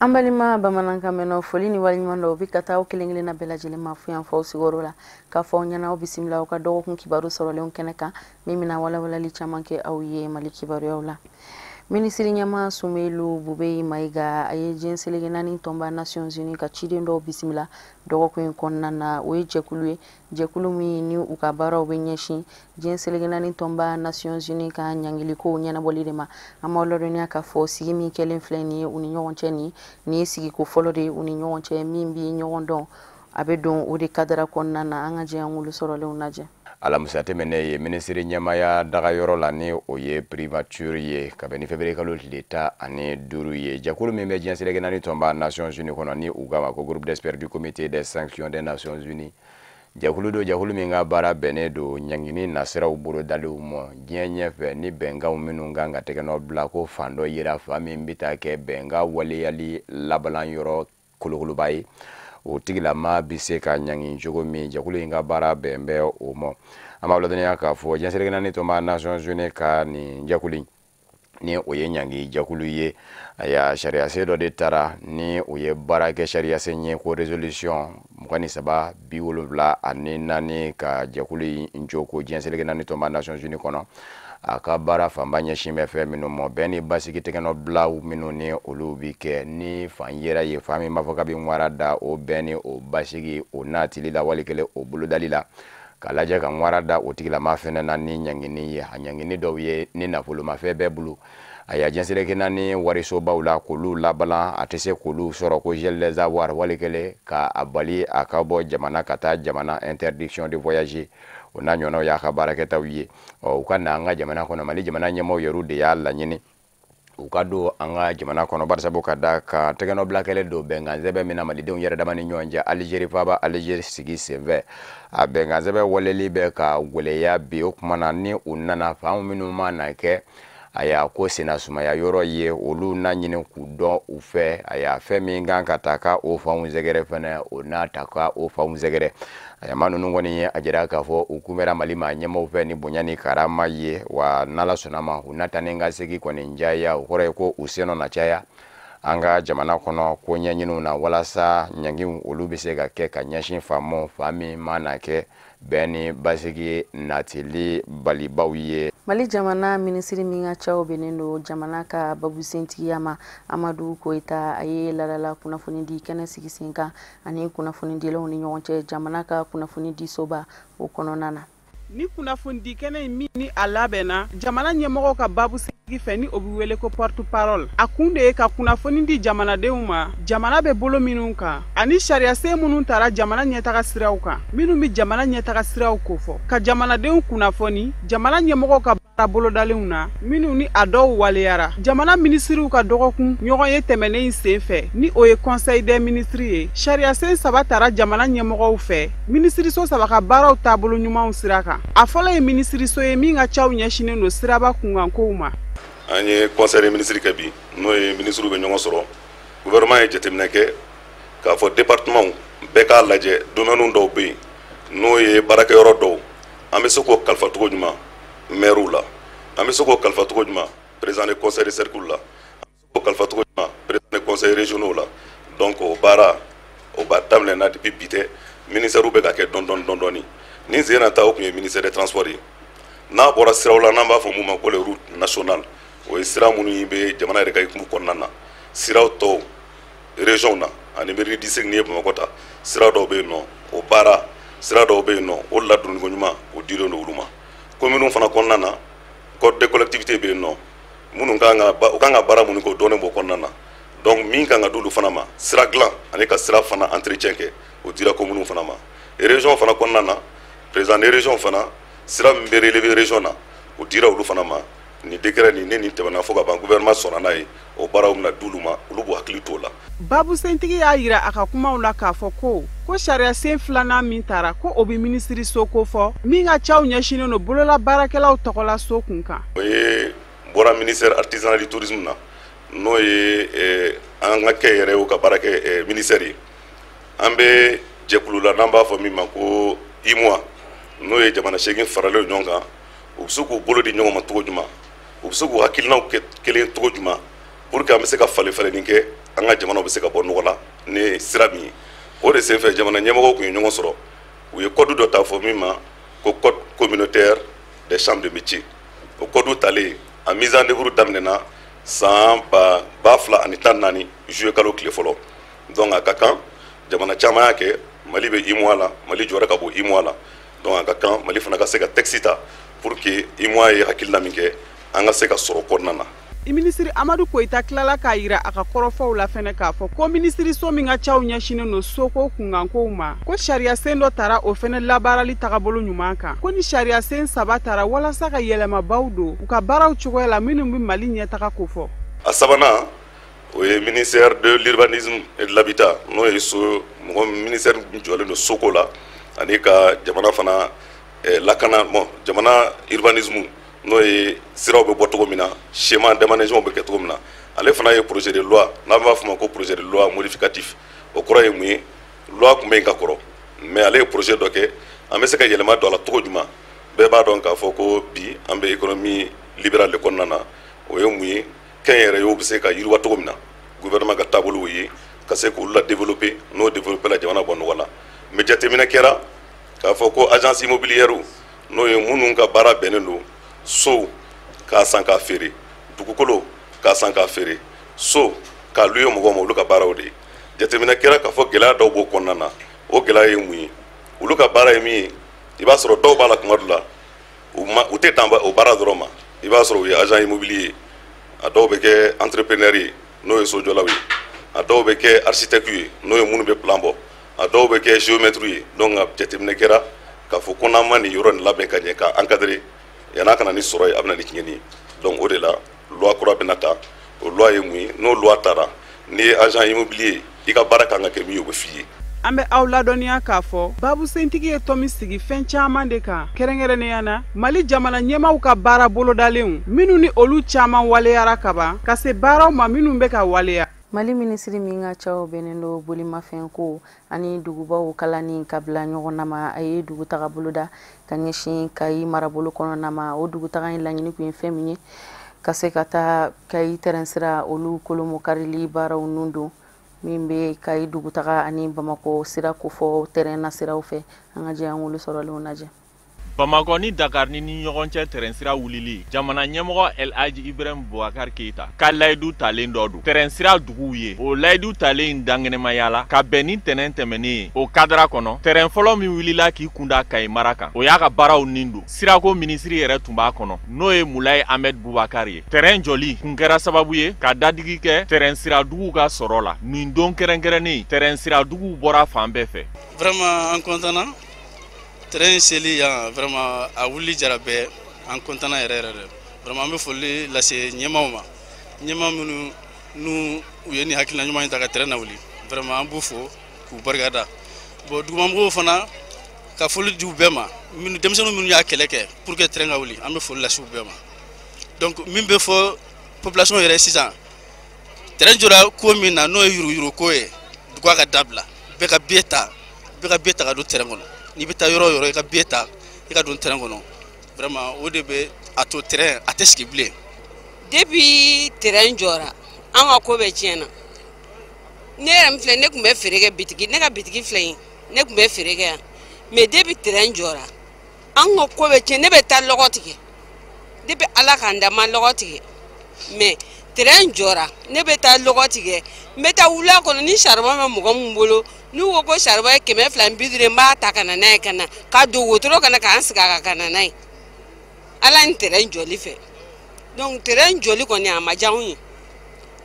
An balima bamanankan mɛnnaw, foli ni waleɲuman dɔw bi ka taa aw kelen kelenna bɛɛ lajɛlen ma fo yan fɔ sigiyɔrɔ la, k'a fɔ aw ɲɛna aw bisimila aw ka dɔgɔkun kibaru sɔrɔlenw kɛnɛ kan, min bɛna walawalali caman kɛ aw ye Mali kibaruyaw la. Minisiri ɲɛma Sumelu Bubeyi Mayiga, a ye diɲɛ seleke naani tɔnba Nations Unies ka ciden dɔw bisimila dɔgɔkun in kɔnɔna na. O ye jɛkulu ye, jɛkulu min ni u ka baaraw bɛ ɲɛsin diɲɛ seleke naani tɔnba Nations Unies ka ɲangilikow ɲɛnabɔli de ma. An b'aw ladɔnniya k'a fɔ sigi min kɛlen filɛ nin ye u ni ɲɔgɔn cɛ, nin ye sigiko fɔlɔ de ye u ni ɲɔgɔn cɛ min bi ɲɔgɔn dɔn, a bɛ don o de kadara kɔnɔna na. An ka jɛ an k'olu sɔrɔlenw lajɛ. Alamisa tɛmɛnen ye, minisiri ɲɛmaya dagayɔrɔ la, ni o ye primature ye, ka bɛn ni février kalo tile 15 ye, jɛkulu min bɛ diɲɛ seleke naani tɔnba Nations Unies kɔnɔ, ni u k'a ma ko Groupe d'experts du Comité des sanctions des Nations Unies, jɛkulu do, jɛkulu min ka baara bɛnnen don ɲangini nasiraw bolodaliw ma diɲɛ ɲɛfɛ, ni bɛnkanw minnu kan ka tɛgɛnɔ bila, ko fan dɔ yira fan min bɛ taa kɛ bɛnkan waleyali labalan yɔrɔ kolokoloba ye, o tigilama bɛ se ka ɲangi cogo min. Jɛkulu in ka baara bɛn bɛ o ma. An b'a ladɔnniya k'a fɔ diɲɛ seleke naani tɔnba Nations Unies ka nin jɛkulu, ni o ye ɲangi jɛkulu ye, aya sariyasen dɔ de taara, ni o ye baara kɛ sariyasen ye, ko résolution 2374, ka jɛkulu in jɔ ko diɲɛ seleke naani tɔnba Nations Unies kɔnɔ, a ka baara fanba ɲɛsin bɛ fɛn minnu ma, bɛn ni basigi tɛgɛnɔ bilaw minnu ni olu bi kɛ, ni fan yɛrɛ ye fan min b'a fɔ k'a bɛ ŋwara da o bɛn ni o basigi o natili la, wali kelen o bolodali la, k'a lajɛ ka ŋwara da o tigilama fɛnɛ na ni ɲangini ye. A ɲangini dɔw ye ni nafolomafɛn bɛɛ bolo, a diɲɛ seleke naani warisobaw la, k'olu labalan, a tɛ se k'olu sɔrɔ, ko gel des avoirs, wali kelen ka a bali a ka bɔ jamana ka taa jamana, interdiction de voyager, o n'a ɲɔgɔnnaw y'a ka baarakɛtaw ye. Ɔ, u ka na an ka jamana kɔnɔ, Mali jamana ɲɛmaaw yɛrɛ de y'a laɲini u ka don an ka jamana kɔnɔ, barisabu ka da kan tɛgɛnɔbila kɛlen don bɛnkan sɛbɛn min na malidenw yɛrɛ dama ni ɲɔgɔn cɛ Alizeri faaba Alizeri sigi senfɛ, a bɛnkan sɛbɛn waleli bɛ ka gwɛlɛya bi. O tuma na, ni u nana, fan minnu ma na kɛ a y'a ko senna sumaya yɔrɔ ye, olu n'a ɲini k'u dɔn u fɛ. A y'a fɛn min kan ka ta ka o fanw sɛgɛrɛ fɛnɛ, o n'a ta ka o fanw sɛgɛrɛ. A maa ninnu kɔni ye a jira k'a fɔ u kunbɛra Mali maa ɲɛmaaw fɛ ni bonya ni karama ye. Wa n'Ala sɔnna ma, u n'a ta ni ka segin kɔni jaya, o kɔrɔ ye ko u sen nɔ na caya an ka jamana kɔnɔ ko ɲɛɲiniw na, walasa ɲangiw olu bɛ se ka kɛ ka ɲɛsin faamaw fa min ma na kɛ bɛn ni basigi natili balibaw ye. Mali jamana minisiri min ka caw bɛnnen don jamana ka babusentigiya ma, Amadu Koyita, a ye ladala kunnafoni di kɛnɛ sigi sen kan ani kunnafonidilaw ni ɲɔgɔn cɛ jamana ka kunnafoni disoba o kɔnɔna na. Ni kunnafonidi kɛnɛ in min ni a labɛnna jamana ɲɛmɔgɔw ka babu sigi fɛ, ni o bɛ wele ko porte parole, a kun de ye ka kunnafoni di jamanadenw ma jamana bɛ bolo minnu kan ani sariyasen minnu tara jamana ɲɛtaga siraw kan, minnu bɛ jamana ɲɛtaga siraw kofɔ, ka jamanadenw kunnafoni jamana ɲɛmɔgɔw ka baara bolodalenw na minnu ni a dɔw waleyara jamana minisiriw ka dɔgɔkun ɲɔgɔn ye tɛmɛnen in sen fɛ, ni o ye Conseil des ministres ye. Sariyasen saba tara jamana ɲɛmɔgɔw fɛ minisiriso saba ka baaraw taabolo ɲumanw sira kan. A fɔlɔ ye minisiriso ye min ka caw ɲɛsinnen don siraba kunkankow ma. An ye conseil des ministres kɛ bi, n'o ye ministres bɛ ɲɔgɔn sɔrɔ. Gouvernement ye jateminɛ kɛ k'a fɔ département bɛɛ k'a lajɛ, domaine dɔw bɛ yen, n'o ye baarakɛyɔrɔ dɔw, an bɛ se k'o kalifa cogo jumɛn maire la, an bɛ se k'o kalifa cogo jumɛn président de conseil de cercle la, an bɛ se k'o kalifa cogo jumɛn président de conseil régionaux la. Donc o baara o ba daminɛna depuis bi tɛ, ministère bɛ ka kɛ dɔɔni dɔɔni dɔɔni dɔɔni. Nin sen na ta, o tun ye ministère des Transports ye. N'a bɔra siraw la, n'an b'a fɔ mun ma ko les routes nationales, o ye sira minnu bɛ jamana yɛrɛ ka hukumu kɔnɔna na, siraw tɔw région na ani mairie district, n'i ye Bamakɔ ta, sira dɔw bɛ yen nɔ, o baara sira dɔw bɛ yen nɔ, o ladonniko ɲuman o dilen don olu ma. Commune fana kɔnɔna na, code de collectivité bɛ yen nɔ, minnu kan ka u kan ka baara minnu kɛ, o dɔnnen b'o kɔnɔna na. Donc min kan ka d'olu fana ma, sira dilan ani ka sira fana entretien kɛ, o dira commune fana ma. Région fana kɔnɔna na, président de région fana, sira min bɛ relever région na, o dira olu fana ma. Nin décret nin ne nin tɛmɛna fo ka ban, gouvernement sɔnna n'a ye, o baaraw bɛna d'olu ma, olu b'u hakili t'o la. Babusentigi y'a yira a ka kumaw la k'a fɔ ko sariyasen filanan min tara, ko o bɛ minisiriso ko fɔ min ka caw ɲɛsinnen don bolola baarakɛlaw tɔgɔla so kun kan. O ye bɔra ministère artisanat du tourisme na, n'o ye an ka kɛ yɛrɛ o ka baara kɛ ministère ye. An bɛ jɛkulu la n'an b'a fɔ min ma ko UEMOA, n'o ye jamana 8 faralen ɲɔgɔn kan, u bɛ se k'u bolo di ɲɔgɔn ma cogo jumɛn, u bɛ se k'u hakilinaw kɛ kelen cogo jumɛn, pour que an bɛ se ka falen falenni kɛ. An ka jamanaw bɛ se ka bɔ nɔgɔ la ni sira min ye, o de senfɛ jamana ɲɛmɔgɔw tun ye ɲɔgɔn sɔrɔ, u ye code dɔ ta fɔ min ma ko Code communautaire des chambres de métier. O code talen, a mise en œuvre daminɛna san 2014 juillet kalo tile fɔlɔ. Donc a ka kan, jamana caman y'a kɛ. Mali bɛ UEMOA la, Mali jɔyɔrɔ ka bon UEMOA la. Donc a ka kan Mali fana ka se ka texte ta pour que UEMOA ye hakilina min kɛ, an ka se ka sɔrɔ kɔnɔna na. Minisiri Amadu Koyita tilala k'a yira a ka kɔrɔfɔw la fɛnɛ k'a fɔ ko minisiriso min ka caw ɲɛsinen don soko kunkankow ma, ko sariyasen dɔ tara o fɛnɛ labaarali tagabolo ɲuman kan, ko ni sariyasen saba tara walasa ka yɛlɛmabaw don u ka baaraw cogoya la minnu bɛ Mali ɲɛtaga kofɔ. A sabanan, o ye ministère de l'Urbanisme et de l'Habitat, n'o ye so mɔgɔ ministère min jɔlen don soko la ani ka jamana fana lakana, bon, jamana urbanisme, n'o ye siraw bɛ bɔ cogo min na, schéma d'aménagement bɛ kɛ cogo min na. Ale fana ye projet de loi n'an b'a fɔ ma ko projet de loi modificatif. O kɔrɔ ye mun ye? Loi tun bɛ yen ka kɔrɔ, mais ale ye projet dɔ kɛ, an bɛ se ka yɛlɛma don a la cogo jumɛn? Bɛɛ b'a dɔn k'a fɔ ko bi an bɛ économie libérale de kɔnɔna na. O ye mun ye? Kɛnyɛrɛyew bɛ se ka yiriwa cogo min na, gouvernement ka taabolow ye ka se k'olu la développer. N'o développer la, jamana bɔ nɔgɔ la. Mais jateminɛ kɛra k'a fɔ ko agence immobilière, n'o ye minnu ka baara bɛnnen don sow k'a san k'a feere, dugukolo k'a san k'a feere, so k'a louer mɔgɔw ma, olu ka baaraw de ye. Jateminɛ kɛra k'a fɔ gɛlɛya dɔw b'o kɔnɔna na. O gɛlɛya ye mun ye? Olu ka baara ye min ye, i b'a sɔrɔ dɔw b'a la kuma dɔ la, u ma u tɛ dan o baara dɔrɔn ma. I b'a sɔrɔ u ye agent immobilier ye, a dɔw bɛ kɛ entrepreneur ye, n'o ye sojɔlaw ye, a dɔw bɛ kɛ architecte ye, n'o ye minnu bɛ plan bɔ, a dɔw bɛ kɛ géomètre ye. Donc jateminɛ kɛra k'a fɔ ko n'an ma nin yɔrɔ nin labɛn ka ɲɛ k'a encadrer, yan'a kana ni sɔrɔ ye, a bɛ na ni tiɲɛni ye. Donc o de la, loi kura bɛna ta. O loi ye mun ye? N'o loi tara, n'i ye agent immobilier ye, i ka baara kan ka kɛ min ye, o bɛ f'i ye. An bɛ aw ladɔnniya k'a fɔ babusentigi ye tɔmi sigi fɛn caman de kan, kɛrɛnkɛrɛnnenya na Mali jamana ɲɛmaw ka baara bolodalenw minnu ni olu caman waleyara kaban, ka se baaraw ma minnu bɛ ka waleya. Mali minisiri min ka caw bɛnnen don bolimafɛnko ani dugubaw kalani ka bila ɲɔgɔn na ma, a ye dugutaga boloda ka ɲɛsin Kayi marabolo kɔnɔna ma. O dugutaga in laɲini kun ye fɛn min ye, ka se ka taa Kayi tɛrɛn sira olu kolomokarili baaraw nun don min bɛ Kayi dugutaga ani Bamakɔ sira kofɔ tɛrɛn na siraw fɛ. An ka jɛ an k'olu sɔrɔlenw lajɛ. Bamakɔ ni Dakar ni ɲɔgɔn cɛ tɛrɛn sira wulili, jamana ɲɛmɔgɔ El Hadji Ibrahim Boubacar Keita ka layidu talen dɔ don tɛrɛn sira duguw ye. O layidu talen dankɛnɛmaya la ka bɛn ni tɛnɛn tɛmɛnen ye. O kadara kɔnɔ, tɛrɛn fɔlɔ min wulila k'i kunda Kayi mara kan, o y'a ka baaraw nin don. Sirako minisiri yɛrɛ tun b'a kɔnɔ, n'o ye Mulayi Ahmed Bubakar ye. Tɛrɛn jɔli kun kɛra sababu ye ka dadigi kɛ tɛrɛn sira duguw ka sɔrɔ la. Nin don kɛrɛnkɛrɛnnen, tɛrɛn sira duguw bɔra fan bɛɛ fɛ. Vraiment, an content na. Train seli yan, vraiment, a wuli jara bɛɛ. An content na yɛrɛ yɛrɛ de. Vraiment, an bɛ foli lase ɲɛmaaw ma, ɲɛmaa minnu n'u u ye nin hakilina ɲuman in ta ka train lawuli. Vraiment, an b'u fo k'u barikada. Bon, dugumamɔgɔw fana ka foli di u bɛɛ ma, minnu denmisɛnnin minnu y'a kɛlɛ kɛ pour que train ka wuli, an bɛ foli lase u bɛɛ ma. Donc min bɛ fɔ population yɛrɛ sisan, train jɔra ko min na, n'o ye yuruguyurugu ko ye, dugu ka dabila. Bɛɛ ka billet ta, bɛɛ ka billet ta ka don train kɔnɔ. N'i bɛ taa yɔrɔ o yɔrɔ, i ka billet ta, i ka don train kɔnɔ. Vraiment, o de bɛ a to train a tɛ sigi bilen. Depuis train jɔra, an ka ko bɛɛ tiɲɛna. Ne yɛrɛ min filɛ, ne tun bɛ feere kɛ bitigi, ne ka bitigi filɛ yen, ne tun bɛ feere kɛ yan, mais depuis train jɔra, an ka ko bɛɛ tiɲɛ. Ne bɛ taa lɔgɔ tigɛ, depuis Ala k'an da ma lɔgɔ tigɛ, mais train jɔra, ne bɛ taa lɔgɔ tigɛ, n bɛ taa wula kɔnɔ ni charbon bɛ mɔgɔ min bolo, n'u ko ko charbon ye 250 ye, n b'a ta ka na n'a ye, ka na ka don wotoro kɔnɔ k'an sigi a kan ka na n'a ye. Ala ni train jɔli fɛ. Donc train jɔli kɔni, a ma diya anw ye.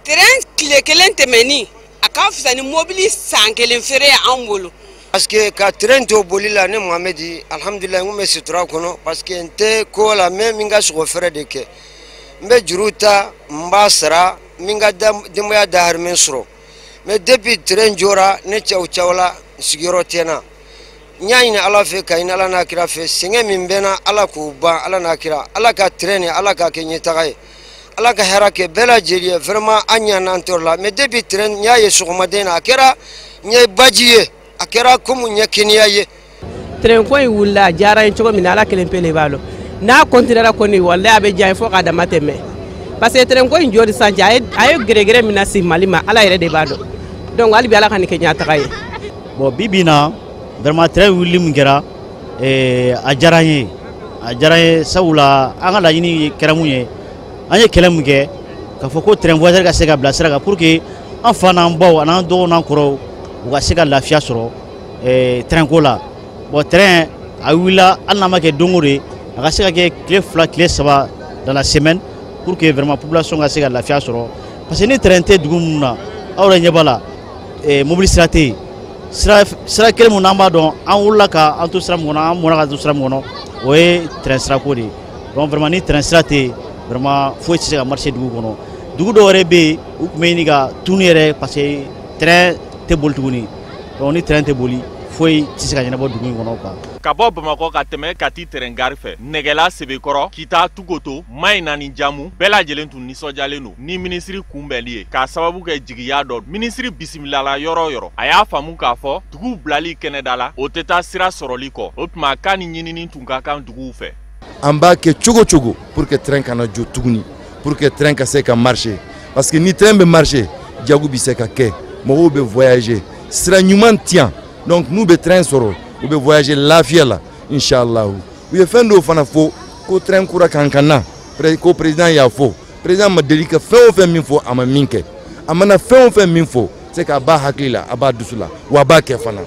Train tile kelen tɛmɛni, a ka fisa ni mobili san kelen feere ye anw bolo. Parce que ka train to boli la, ne Mohamedi, alhamdulilayi, n kun bɛ sutura kɔnɔ, parce que n tɛ ko la, n bɛ min ka sogo fɛrɛ de kɛ, n bɛ juru ta, n b'a sara, n bɛ n ka denbaya dahirimɛ sɔrɔ. Mais depuis train jɔra, ne cɛw cɛw la, sigiyɔrɔ tɛ n na. N y'a ɲini Ala fɛ, ka ɲini Ala n'a kira fɛ, sɛgɛn min bɛ n na, Ala k'o ban. Ala n'a kira, Ala ka train nin, Ala k'a kɛ ɲɛtaga ye, Ala ka hɛrɛ kɛ bɛɛ lajɛlen ye. Vraiment, an ɲana an tɔɔrɔ la, mais depuis train, n y'a ye sɔgɔmaden na, a kɛra n ye baji ye, a kɛra komi n ye kɛnɛya ye. Train ko in wulila, a diyara n ye cogo min na, Ala kelen pe le b'a dɔn. N'a continuera kɔni, walahi, a bɛ diya n ye fo k'a dama tɛmɛ. Parce que train ko in jɔ sisan cɛ, a ye gɛrɛgɛrɛ min lase Mali ma, Ala yɛrɛ de b'a dɔn. Donc hali bi Ala ka nin kɛ ɲɛtaga ye. Bon, bi bi in na, vraiment, train wulili min kɛra, a diyara n ye, a diyara n ye, sabula an ka laɲini kɛra mun ye, an ye kɛlɛ mun kɛ k'a fɔ ko train voyageur ka se ka bila sira kan pour que an fa n'an baw an'an dɔgɔw n'an kɔrɔw, u ka se ka lafiya sɔrɔ train ko la. Bon, train a wulila, hali n'a ma kɛ don o don ye, a ka se ka kɛ tile 2, tile 3 dans la semaine pour que vraiment population ka se ka lafiya sɔrɔ, parce que ni train tɛ dugu minnu na, aw yɛrɛ ɲɛ b'a la, mobili sira tɛ yen. Sira kelen mun n'an b'a dɔn, an wolola ka an to sira min kɔnɔ, an mɔnna ka to sira min kɔnɔ, o ye train sirako de ye. Donc vraiment, ni train sira tɛ yen, vraiment foyi tɛ se ka marcher dugu kɔnɔ. Dugu dɔw yɛrɛ bɛ yen, u tun bɛ ɲini ka tunu yɛrɛ parce que train tɛ boli tuguni. Donc ni train tɛ boli, foyi tɛ se ka ɲɛnabɔ dugu in kɔnɔ quoi. Ka bɔ Bamakɔ ka tɛmɛ Kati train gare fɛ, Nɛgɛla, Sebekɔrɔ, Kita, Tukoto, Mayina ni Jamu, bɛɛ lajɛlen tun nisɔndiyalen don ni minisiri kunbɛnli ye, k'a sababu kɛ jigiya dɔ. Minisiri bisimilala yɔrɔ o yɔrɔ, a y'a faamu k'a fɔ duguw bilali kɛnɛda la, o tɛ taa sira sɔrɔli kɔ. O tuma k'a ni ɲinini tun ka kan duguw fɛ. An b'a kɛ cogo cogo pour que train kana jɔ tuguni, pour que train ka se ka marcher, parce que ni train bɛ marcher, jago bɛ se ka kɛ, mɔgɔw bɛ voyager, sira ɲuman ti yan. Donc n'u bɛ train sɔrɔ, u bɛ voyager lafiya la, inshallah. U ye fɛn dɔw fana fɔ ko train kura kan ka na, ko président y'a fɔ. Président ma deli ka fɛn o fɛn min fɔ, a ma min kɛ. A mana fɛn o fɛn min fɔ, c'est k'a b'a hakili la, a b'a dusu la, wa a b'a kɛ fana.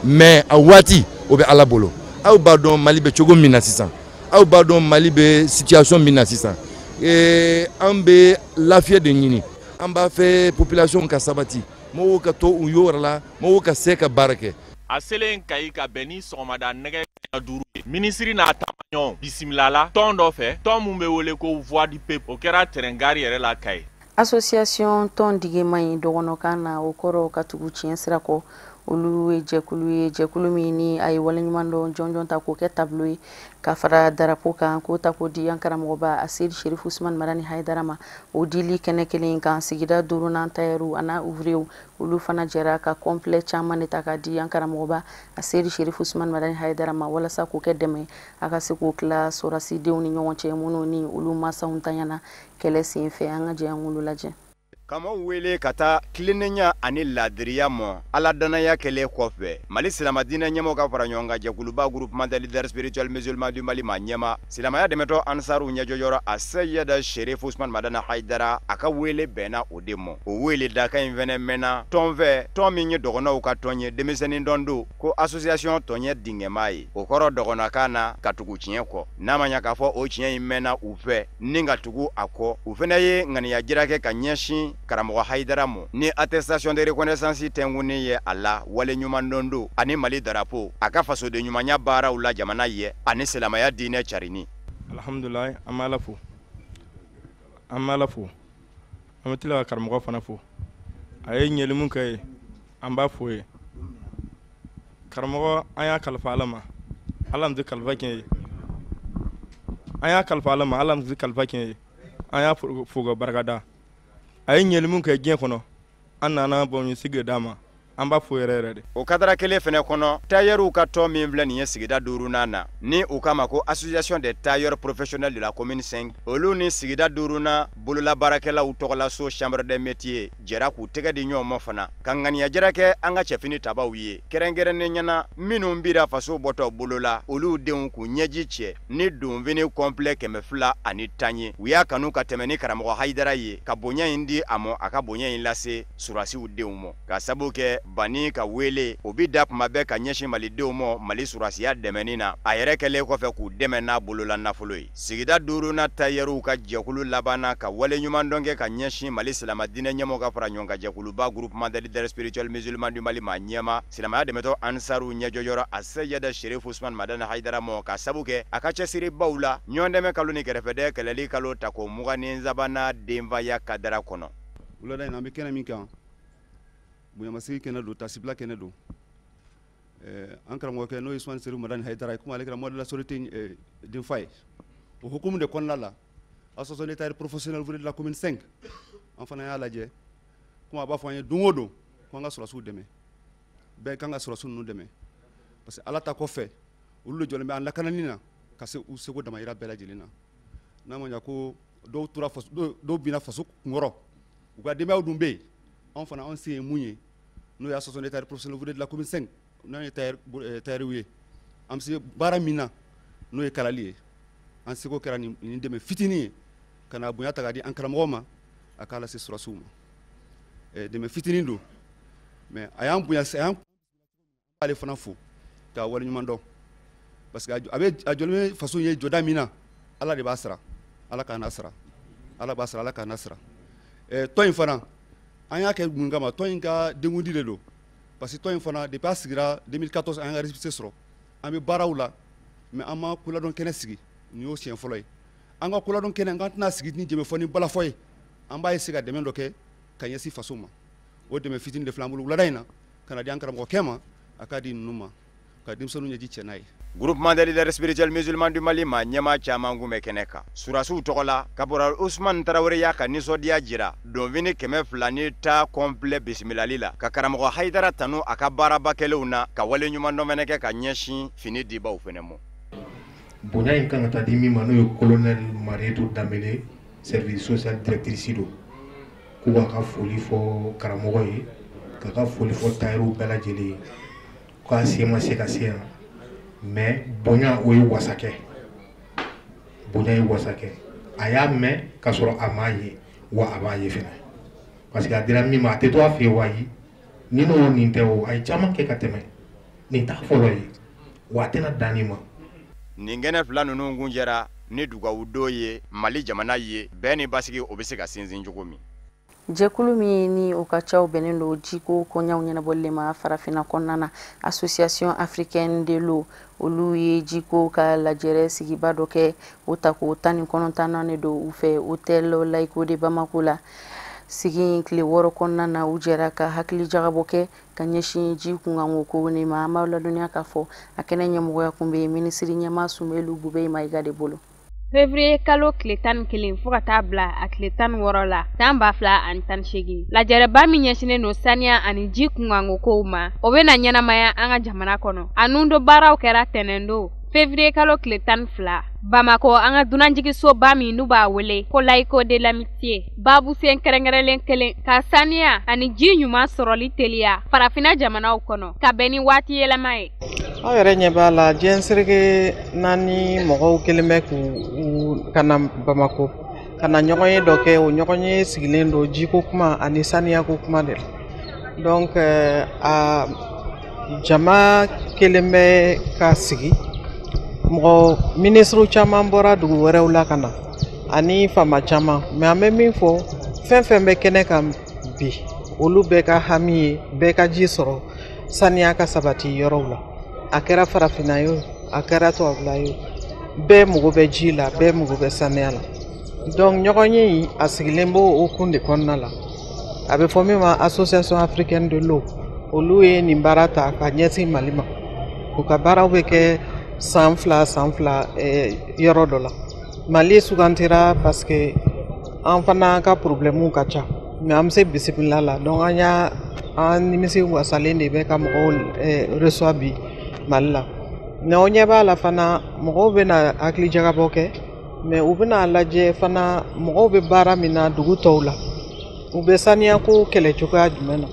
Mais a waati, o bɛ Ala bolo. Aw b'a dɔn Mali bɛ cogo min na sisan, aw b'a dɔn Mali bɛ situation min na sisan. An bɛ lafiya de ɲini, an b'a fɛ population ka sabati, mɔgɔw ka to u yɔrɔ la, mɔgɔw ka se ka baara kɛ. A selen Kayi ka bɛn ni sɔgɔmada nɛgɛ 5 ye, minisiri n'a taamaɲɔgɔnw bisimilala tɔn dɔ fɛ, tɔn mun bɛ wele ko Voix du Peuple. O kɛra train gare yɛrɛ la Kayi. Association tɔn digema in dɔgɔnɔkan na, o kɔrɔ ka tugu tiɲɛ sira kɔ. Olu ye jɛkulu ye, jɛkulu min ni a ye waleɲuman dɔn jɔnjɔn ta k'o kɛ tableau ye ka fara darapo kan, k'o ta k'o di an karamɔgɔba Aseri Sherifu Usumani Madani Hayidara ma. O dili kɛnɛ kelen kan, sigida duurunan tayɛriw a n'a ouvrier, olu fana jɛra ka complet caman de ta k'a di an karamɔgɔba Aseri Sherifu Usumani Madani Hayidara ma, walasa k'o kɛ dɛmɛ, a ka se k'o tila sɔrɔsidenw ni ɲɔgɔn cɛ minnu ni olu masaw tanyana kɛlɛ sen fɛ. An ka jɛ an k'olu lajɛ. Kamaw wele ka taa tilennenya ani ladiriya mɔ Ala danaya kɛlen kɔfɛ, Mali silamadinɛ ɲɛmɔgɔ ka fara ɲɔgɔn kan jɛkuluba, Groupement des leaders spirituels musulmans du Mali, ma ɲɛma silamɛya dɛmɛtɔ Ansaru ɲɛjɔyɔrɔ a Seyida Sherif Usman Madani Hayidara, a ka wele bɛnna o de mɔ. O wele dakan in fɛnɛ mɛnna tɔn fɛ, tɔn min ye dɔgɔnɔw ka tɔn ye, denmisɛnnin dɔn don ko association tɔɲɛ dingɛma ye, o kɔrɔ dɔgɔnɔkan na ka tugu tiɲɛ kɔ. N'a ma ɲa k'a fɔ o tiɲɛ in mɛnna u fɛ ni ka tugu a kɔ, u fɛnɛ ye ŋaniya jira kɛ ka ɲɛsin karamɔgɔ Hayidara mɔ ni attestation de reconnaissance tɛnkunnen ye a la, wale ɲuman dɔn don ani Mali darapo, a ka fasoden ɲumanya baaraw la jamana ye ani silamɛya diinɛ carini. Alhamdulilayi, an bɛ Ala fo, an bɛ Ala fo, an bɛ tila ka karamɔgɔ fana fo. A ye ɲɛli mun kɛ ye, an b'a fo ye. Karamɔgɔ, an y'a kalifa Ala ma, Ala tɛ kalifa tiɲɛ ye. An y'a kalifa Ala ma, Ala tɛ kalifa tiɲɛ ye. An y'a fo ka barikada. A ye ɲɛli mun kɛ diɲɛ kɔnɔ, an nana bɔn sigi d'a ma, an b'a fo yɛrɛ yɛrɛ de. O kadara kelen fɛnɛ kɔnɔ, tailleur ka tɔn min filɛ nin ye sigida duurunan na, ni u k'a ma ko Association des tailleurs professionnels de la commune 5, olu ni sigida duurunan bololabaarakɛlaw tɔgɔlaso, chambre des métiers, jɛra k'u tɛgɛ di ɲɔgɔn ma fana ka ŋaniya jira kɛ an ka cɛfini tabaw ye, kɛrɛnkɛrɛnnen ɲɛna minnu bira faso bɔtɔ bolo la, olu denw k'u ɲɛji cɛ ni donfini complet 210 ye. U y'a kanu ka tɛmɛ ni karamɔgɔ Hayidara ye ka bonya in di a ma, a ka bonya in lase surasiw denw ma, ka sabu kɛ banni ka wele o bi da kuma bɛɛ ka ɲɛsin malidenw ma Mali surasiya dɛmɛni na, a yɛrɛ kɛlen kɔfɛ k'u dɛmɛ n'a bolola nafolo ye. Sigida duurunan tayɛriw ka jɛkulu labanna ka wale ɲuman dɔn kɛ ka ɲɛsin Mali silamadinɛ ɲɛmɔgɔ ka fara ɲɔgɔn kan jɛkuluba, Groupement des leaders spirituels musulmans du Mali, ma ɲɛma silamɛya dɛmɛtɔ Ansaru ɲɛjɔyɔrɔ a Seyida Sherif Usman Madani Hayidara mɔ, ka sabu kɛ a ka cɛsiribaw la ɲɔgɔn dɛmɛ kalo ni kɛrɛfɛdɛ kɛlɛli kalo tako 23nan denfaya kadara kɔnɔ. Wulada in na, an bɛ kɛnɛ min kan, bonyamasigi kɛnɛ don, tasibila kɛnɛ don. An karamɔgɔkɛ n'o ye Usumani Serifu Madani Hayidara ye, komi ale kɛra mois de la sortie denfa ye, o hukumu de kɔnɔna la, Association des tailleurs professionnels ouvriers de la commune 5, an fana y'a lajɛ, komi a b'a fɔ an ye don o don ko an ka sɔrɔsiw dɛmɛ, bɛɛ kan ka sɔrɔsiw ninnu dɛmɛ, parce que Ala ta kɔfɛ, olu de jɔlen bɛ an lakanani na ka se u seko damayira bɛɛ lajɛlen na. N'a ma ɲa ko Dɔw tora faso, dɔw binna faso kunkɔrɔ, u ka denbayaw dun bɛ yen. Anw fana, anw se ye mun ye, n'o ye Association des tailleurs professionnels ouvriers de la commune 5, n'o ye tailleur ye, an bɛ se baara min na, n'o ye kalali ye, an seko kɛra nin dɛmɛ fitinin ye ka na bonya ta k'a di an karamɔgɔ ma, a k'a lase sɔrɔdasiw ma. Dɛmɛ fitinin don, mais a y'an bonya, a y'an ale fana fo k'a waleɲuman dɔn, parce que a bɛ a jɔlen bɛ faso ye jɔda min na, Ala de b'a sara, Ala k'a n'a sara, Ala b'a sara, Ala k'a n'a sara. Tɔn in fana, an y'a kɛ mun kama? Tɔn in ka denkundi de don, parce que tɔn in fana, depuis a sigira 2014, an ka récépissé sɔrɔ, an bɛ baaraw la, mais an ma koladɔn kɛnɛ sigi. Nin y'o siɲɛ fɔlɔ ye an ka koladɔn kɛnɛ. An tɛna sigi ni jɛmɛfɔ ni balafɔ ye, an b'a essayer ka dɛmɛ dɔ kɛ ka ɲɛsin faso ma. O dɛmɛ fitinin de filɛ an bolo wulada in na ka na di an karamɔgɔkɛ ma, a k'a di ninnu ma ka denmisɛnninw ɲɛji cɛ n'a ye. Groupement des leaders spirituels musulmans du Mali ma ɲɛmaa caman kun bɛ kɛnɛ kan. Surasiw tɔgɔ la, Caporal Ousmane Tarawele y'a ka nisɔndiya jira donfini 200 ni ta complet bisimilali la, ka karamɔgɔ Hayidara tanu a ka baaraba kɛlenw na, ka wale ɲuman dɔn fɛnɛ kɛ ka ɲɛsin fini dibaw fɛnɛ ma. Bonya in kan ka taa di min ma, n'o ye colonel Marietou Dambele, service social directrice don, k'u k'a ka foli fɔ karamɔgɔ ye, k'a ka foli fɔ tailleur bɛɛ lajɛlen ye, k'a se ma se ka se yan, mais bonya o ye wasa kɛ, bonya ye wasa kɛ. A y'a mɛn k'a sɔrɔ a m'a ye, wa a b'a ye fɛnɛ, parce que a dira min ma, a tɛ to a fɛ yen. Wa ayi, ni n'o nin tɛ, o a ye caman kɛ ka tɛmɛ nin t'a fɔlɔ ye, wa a tɛna dan nin ma. Nin kɛnɛ fila ninnu kun jɛra ni dugawu don ye Mali jamana ye, bɛn ni basigi o bɛ se ka sinsin cogo min. Jɛkulu min ni o ka caw bɛnnen don jiko koɲaw ɲɛnabɔli ma farafinna kɔnɔna na, Association africaine de l'eau, olu ye jiko ka lajɛrɛ sigiba dɔ kɛ. O tako 19nan de don u fɛ hôtel Laico de Bamako la. Sigi in tile 6 kɔnɔna na, u jɛra ka hakili jagabɔ kɛ ka ɲɛsin ji kunkanko ko ne ma. An b'aw ladɔnniya k'a fɔ a kɛnɛ ɲɛmɔgɔya kun bɛ minisiri ɲɛmaa Soumeylou Boubèye Maïga de bolo. Février kalo tile 11 fo ka taa bila a tile 16 la san 2018, lajɛrɛba min ɲɛsinnen don saniya ani ji kunkanko kow ma, o bɛna ɲɛnamaya an ka jamana kɔnɔ. A nundo baaraw kɛra tɛnɛn février kalo tile 12 Bamako, an ka dunanjiginsoba min n'u b'a wele ko Laico de l'amitié. Babusen kɛrɛnkɛrɛnlen kelen ka saniya ani ji ɲuman sɔrɔli teliya farafinna jamanaw kɔnɔ ka bɛn ni waati yɛlɛma ye. Aw yɛrɛ ɲɛ b'a la, diɲɛ seleke naani mɔgɔw kelen bɛ k'u ka na Bamako ka na ɲɔgɔn ye dɔ kɛ. O ɲɔgɔn ye sigilen don jiko kuma ani saniyako kuma de la. Donc a jama kelen bɛ ka sigi, mɔgɔ minisiriw caman bɔra dugu wɛrɛw la ka na ani faama caman. Mais an bɛ min fɔ, fɛn fɛn bɛ kɛnɛ kan bi, olu bɛɛ ka hami ye bɛɛ ka ji sɔrɔ, saniya ka sabati yɔrɔw la. A kɛra farafinna ye o, a kɛra tubabula ye o, bɛɛ mago bɛ ji la, bɛɛ mago bɛ saniya la. Donc ɲɔgɔn ye in, a sigilen b'o kun de kɔnɔna la. A bɛ fɔ min ma Association africaine de l'eau, olu ye nin baara ta ka ɲɛsin Mali ma. U ka baaraw bɛ kɛ san 2 san 2 yɔrɔ dɔ la. Mali sugantira parce que an fana ka problème ka ca, mais an bɛ se bisimila la. Donc an y'a an nimisi wasalen de bɛ ka mɔgɔw reçoit bi Mali la. Mais aw ɲɛ b'a la fana, mɔgɔw bɛna hakili jagabɔ kɛ, mais u bɛna lajɛ fana mɔgɔw bɛ baara min na dugu tɔw la, u bɛ saniyako kɛlɛ cogoya jumɛn na,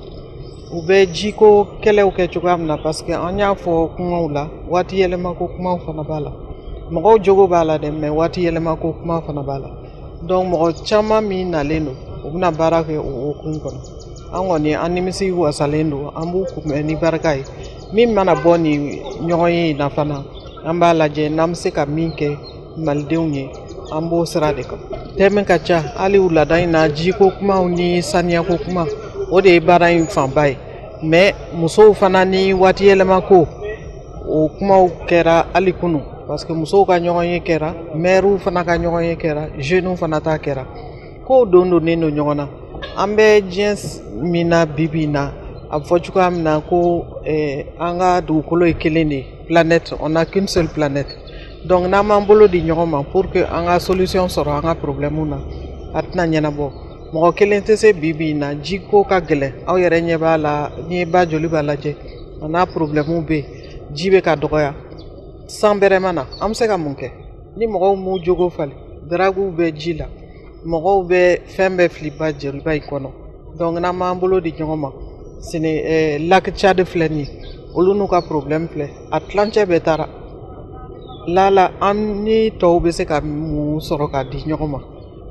u bɛ jiko kɛlɛw kɛ cogoya min na, parce que an y'a fɔ kumaw la, waati yɛlɛmako kumaw fana b'a la. Mɔgɔw jogo b'a la dɛ, mais waati yɛlɛmako kuma fana b'a la. Donc mɔgɔ caman min nalen don, u bɛna baara kɛ o hukumu kɔnɔ. An kɔni, an nimisi wasalen don, an b'u kunbɛn ni barika ye. Min mana bɔ nin ɲɔgɔn ye in na fana, an b'a lajɛ n'an bɛ se ka min kɛ malidenw ye, an b'o sira de kan. Thème ka ca hali wulada in na, jiko kumaw ni saniyako kuma, o de ye baara in fanba ye. Mais musow fana ni waati yɛlɛma ko, o kumaw kɛra hali kunu, parce que musow ka ɲɔgɔn ye kɛra, maires fana ka ɲɔgɔn ye kɛra, jeunes fana ta kɛra. Kow don donnen don ɲɔgɔn na. An bɛ diɲɛ min na bi bi in na, a bɛ fɔ cogoya min na ko an ka dugukolo ye kelen de ye, planète, on n'a qu'une seule planète. Donc n'an m'an bolo di ɲɔgɔn ma pour que an ka solution sɔrɔ an ka problème na, a tɛna ɲɛnabɔ. Mɔgɔ kelen tɛ se bi bi in na. Jiko ka gɛlɛn, aw yɛrɛ ɲɛ b'a la. N'i ye ba joli b'a lajɛ, a n'a problème bɛ yen, ji bɛ ka dɔgɔya, san bɛrɛ ma na. An bɛ se ka mun kɛ ni mɔgɔw m'u jogo falen? Draguw bɛ ji la. Mɔgɔw bɛ fɛn bɛɛ fili ba joliba in kɔnɔ. Donc n'an m'an bolo di ɲɔgɔn ma, sini lac Tchad filɛ nin ye, olu n'u ka problème filɛ, a tilancɛ bɛɛ taara. Lala an ni tɔw bɛ se ka mun sɔrɔ k'a di ɲɔgɔn ma,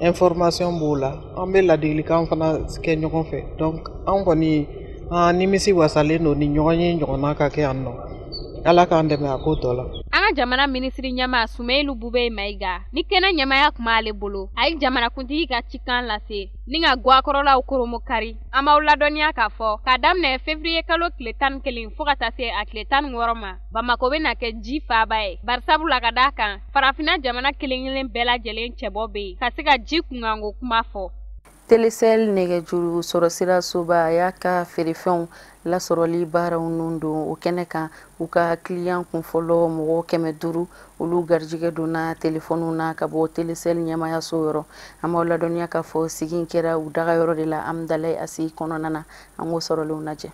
information b'o la, an bɛ ladilikan fana kɛ ɲɔgɔn fɛ. Donc an kɔni an nimisi wasalen don ni ɲɔgɔn ye ɲɔgɔnna ka kɛ yan nɔ. Ala k'an dɛmɛ a ko tɔ la. An ka jamana minisiri ɲɛmaa Sumeyilu Bubɛyi Mayiga ni kɛnɛ ɲɛmaaya tun b'ale bolo, a ye jamanakuntigi ka cikan lase ni ka gwakɔrɔlaw koromo kari. An b'aw ladɔnniya k'a fɔ k'a daminɛ février kalo tile 11 fo ka taa se a tile 16 ma, Bamakɔ bɛna kɛ ji faaba ye, barisabula ka d'a kan farafinna jamana kelen kelen bɛɛ lajɛlen cɛbɔ bɛ yen ka se ka ji kunkanko kuma fɔ. Telecel nɛgɛjuru sɔrɔsira soba a y'a ka feerefɛnw lasɔrɔli baaraw nun don o kɛnɛ kan. U ka kiliyan kunfɔlɔ mɔgɔ 500 olu garijɛgɛ donna telefɔniw na ka bɔ Telecel ɲɛmayaso yɔrɔ. An b'aw ladɔnniya k'a fɔ sigi in kɛra u dagayɔrɔ de la Amudalayi ACI kɔnɔna na. An k'o sɔrɔlenw lajɛ.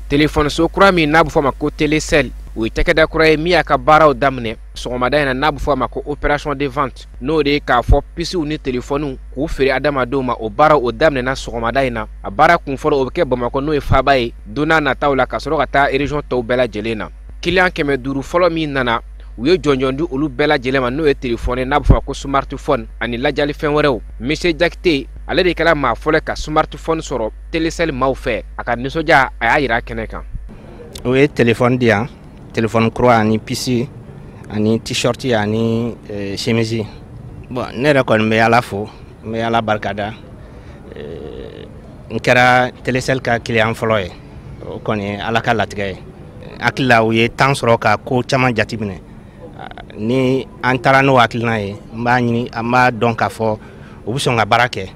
Telefɔniso kura min n'a bɛ fɔ a ma ko Telecel, o ye cakɛda kura ye min y'a ka baaraw daminɛ sɔgɔmada in na, n'a bɛ fɔ a ma ko opération de vente, n'o de ye k'a fɔ pisiw ni telefɔniw k'u feere adamadenw ma. O baara o daminɛna sɔgɔmada in na. A baara kunfɔlɔ o bɛ kɛ Bamakɔ, n'o ye faaba ye, don n'a nataw la ka sɔrɔ ka taa région tɔw bɛɛ lajɛlen na. Kiliyan 500 fɔlɔ min nana, u ye jɔnjɔn di olu bɛɛ lajɛlen ma, n'o ye telefɔni n'a bɛ fɔ a ma ko smartphone ani lajalifɛn wɛrɛw. Monsieur Jakite, ale de kɛra maa fɔlɔ ka smartphone sɔrɔ Telecel maaw fɛ. A ka nisɔndiya a y'a yira kɛnɛ kan. O ye telefɔni di yan, telefɔni kura ani puce ani t-shirt ani chemise. Bon, ne yɛrɛ kɔni bɛ Ala fo, n bɛ Ala barikada. N kɛra Telecel ka client fɔlɔ ye, o kɔni ye Ala ka latigɛ ye. Hakili la u ye temps sɔrɔ ka ko caman jateminɛ. Ni an taara n'o hakilina ye, n b'a ɲini, an b'a dɔn k'a fɔ u bɛ sɔn ka baara kɛ,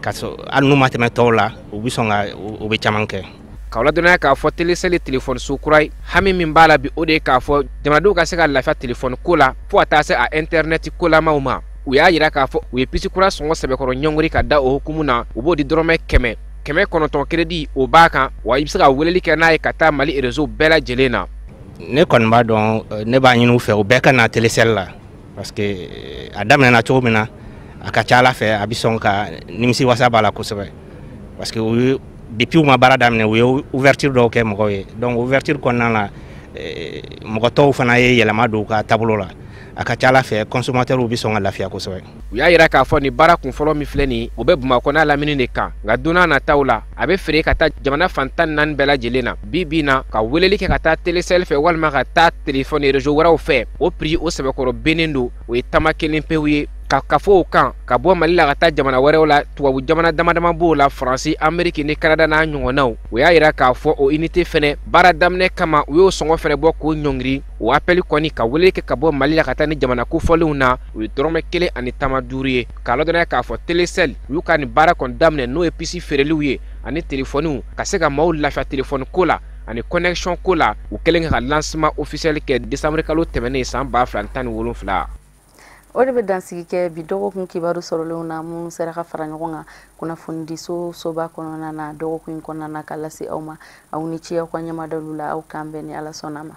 ka sɔrɔ hali n'u ma tɛmɛ tɔw la, u bɛ sɔn ka u bɛ caman kɛ. K'aw ladɔnniya k'a fɔ Telecel telefɔniso kura ye, hami min b'a la bi, o de ye k'a fɔ jamanadenw ka se ka lafiya telefɔni ko la fo ka taa se a intɛrɛnɛti kolamaw ma. U y'a yira k'a fɔ u ye pisi kura sɔngɔ sɛbɛkɔrɔ ɲɔngiri ka da o hukumu na, u b'o di dɔrɔmɛ 100, 900 crédit o b'a kan, wa i bɛ se ka weleli kɛ n'a ye ka taa Mali réseau bɛɛ lajɛlen na. Ne kɔni b'a dɔn, ne b'a ɲini u fɛ u bɛɛ ka na Telecel la, parce que a daminɛna cogo min na, a ka ca Ala fɛ a bɛ sɔn ka nimisi wasa b'a la kosɛbɛ, parce que u ye depuis u ma baara daminɛ, u ye ouverture dɔw kɛ mɔgɔw ye. Donc ouverture kɔnɔna la, mɔgɔ tɔw fana ye yɛlɛma don u ka taabolo la. A ka ca Ala fɛ consommateurs bɛ sɔn ka lafiya kosɛbɛ. U y'a yira k'a fɔ nin baara kunfɔlɔ min filɛ nin ye, o bɛ Bamakɔ n'a lamini de kan, nka don n'a nataw la a bɛ feere ka taa jamana fan 14 bɛɛ lajɛlen na. Bi bi in na, ka weleli kɛ ka taa Telecel fɛ walima ka taa telefɔni réseau wɛrɛw fɛ, o prix o sɛbɛkɔrɔ bennen don, o ye tama kelen pewu ye. Ka kafo o kan ka bɔ Mali la ka taa jamana wɛrɛw la, tubabu jamana dama dama b'o la, Faransi, Ameriki ni Kanada n'a ɲɔgɔnnaw. O y'a yira k'a fɔ o unité fɛnɛ baara daminɛ kama, u y'o sɔngɔ fɛnɛ bɔ k'o ɲɔngiri. O appel kɔni ka weleli kɛ ka bɔ Mali la ka taa ni jamana kofɔlenw na, o ye dɔrɔmɛ 1 ani tama 5 ye. K'a ladɔnniya k'a fɔ Telecel u y'u ka nin baara kɔni daminɛ, n'o ye pisi feereliw ye ani telefɔniw, ka se ka maaw lafiya telefɔni ko la ani connexion ko la. U kɛlen ka lancement officiel kɛ décembre kalo tɛmɛnen san 2017. O de bɛ dansigi kɛ bi dɔgɔkun kibaru sɔrɔlenw na minnu sera ka fara ɲɔgɔn kan kunnafonidiso soba kɔnɔna na dɔgɔkun in kɔnɔna na ka lase aw ma. Aw ni ce aw ka ɲɛmadalu la, aw k'an bɛn ni Ala sɔnna ma.